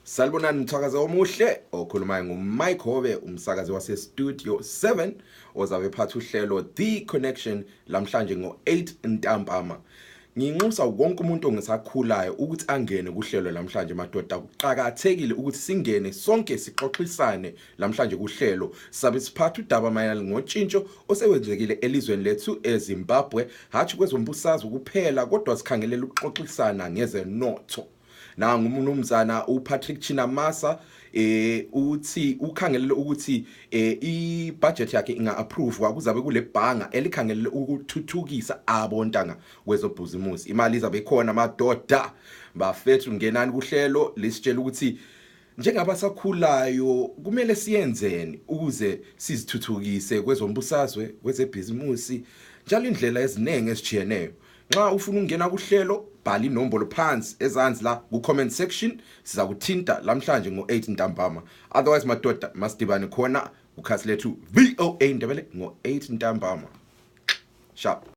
Salibonani mthakazi omuhle okhulumayo nguMike Hobe umsakazi wase Studio 7 ozabe phatha uhlelo The Connection lamhlanje ngo8 ntambama. Nginxusa wonke umuntu ongesakhulayo ukuthi angene kuhlelo lamhlanje madoda. Kuqhakathekile ukuthi singene sonke sixoxisane lamhlanje kuhlelo. Sabe siphatha udaba mayelana ngotshintsho osewenzekile elizweni lethu eZimbabwe, hathi kwezombusazwe kuphela kodwa sikhangelela ukuxoxisana ngezenotho. Na ngumnumzana uPatrick Chinamasa uthi ukhangelele ukuthi ibudget yakhe inga-approve kwakuzabe kule bhanga elikhangelele ukuthuthukisa abontanga kwezobhuzimusi. Imali izabe khona madoda bafethu ngenani kuhlelo lisitshela ukuthi njengabasakhulayo kumele siyenzeni ukuze sizithuthukise kwezombusazwe kwezebhizimusi njalo indlela ezinenge esijiyeneyo. Nxa ufuna ukungena kuhlelo bhala inombolo phansi ezansi la ku comment section siza kuthinta lamhlanje ngo8 ntambama. Otherwise madoda masidibane khona ukhasi lethu VOA Ndebele ngo8 ntambama. Sharp.